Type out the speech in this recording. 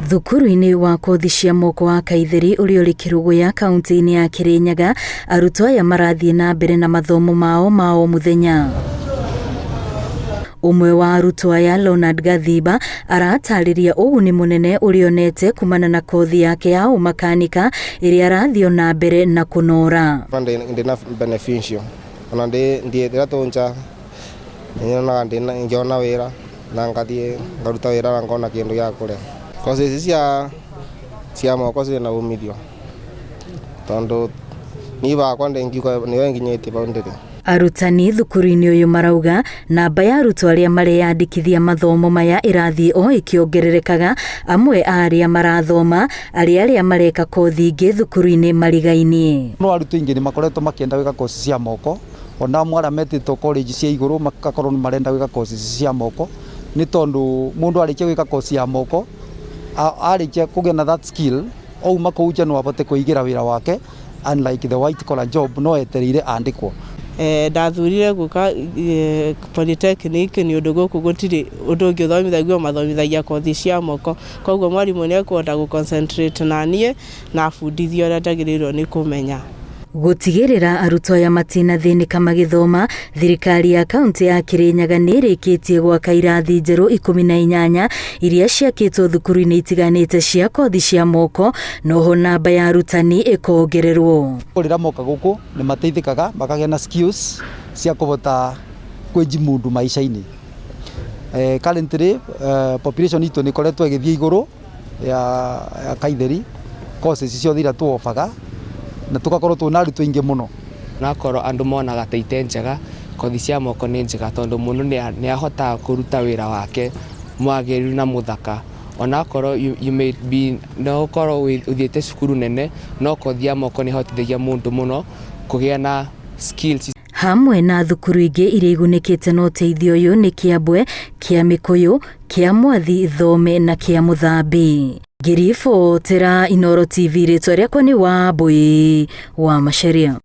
Thukuru-inĩ wa kothi cia moko wa Kaitheri ũrĩa ũrĩ Kĩrũgũya kaunti-inĩ ya Kĩrĩnyaga, arutwo aya marathiĩ na mbere na mathomo mao ma o mũthenya. Ũmwe wa arutwo aya Leonard Gathimba aratarĩria ũguni mũnene ũrĩa onete kumana na kothi yake ya ũmakanika ĩrĩa arathiĩ o na mbere na kũnora. Ndĩna beneficial ona ndĩ tũnja nyonaga ngĩona wĩra na ngathiĩ ngaruta wĩra na ngona kĩndũ gĩa kũrĩa. Kothi ici cia moko ciĩna umithio tondũ niĩ bakwa ndĩngiuga nĩwe nginyĩtie bau ndĩrĩ. Arutani thukuru-inĩ ũyũ marauga namba ya arutwo arĩa mareyandĩkithia mathomo maya ĩrathiĩ o ĩkĩongererekaga, amwe a arĩa marathoma arĩ arĩa mareka kothi ingĩ thukuru-inĩ marigainie. No arutwo aingĩ nĩ makoretwo makĩenda gwĩka koci cia moko, ona amwe arĩa metĩtwo college cia igũrũ magakorwo nĩ marenda gwĩka koci cia moko, nĩ tondũ mũndũ arĩkia gwĩka koci ya moko, arĩkia kũgĩa na that skill, auma kũu nja no ahote kwĩigĩra wĩra wake, unlike the white collar job no etereire andĩkwo. Ndathurire gũka polytechnic nĩ ũndũ gũkũ gũtirĩ ũndũ ũngĩ ũthomithagio, mathomithagia kothi cia moko, koguo mwarimũ nĩ ekũhota gũ concentrate na niĩ na abundithie ũrĩa njagĩrĩirwo nĩ kũmenya. Gũtigĩrĩra arutwo aya matinathĩnĩka magĩthoma, thirikari ya kaunti ya Kĩrĩnyaga nĩ ĩrĩkĩtie gwaka irathi njerũ 18 iria ciakĩtwo thukuru-inĩ itiganĩte cia kothi cia moko, noho namba ya arutani ĩkongererwo. Rĩrĩa moka gũkũ nĩ mateithĩkaga makagĩa na skills cia kũhota kwĩjimundu maica-inĩ. Currently population itũ nĩ ĩkoretwo ĩgĩthiĩ igũrũ ya Kaitheri, courses ciothe iria tũ offer na tũgakorwo twĩna arutwo aingĩ mũno. Onakorwo andũ monaga ta ite njega, kothi cia moko nĩ njega tondũ mũndũ nĩ ahotaga kũruta wĩra wake mwagĩrĩru na mũthaka. Onakorwo you may be no ũkorwo ũthiĩte cukuru nene, no kothi ya moko nĩ ĩhotithagia mũndũ mũno kũgĩa na skills. Hamwe na thukuru ingĩ iria igunĩkĩte na ũteithio ũyũ nĩ Kĩambwe, kĩa Mĩkũyũ, kĩa Mwathi, Thome na kĩa Mũthambi. Ngĩribotera Inooro TV, rĩtwa rĩakwa nĩ Wambui wa Macharia.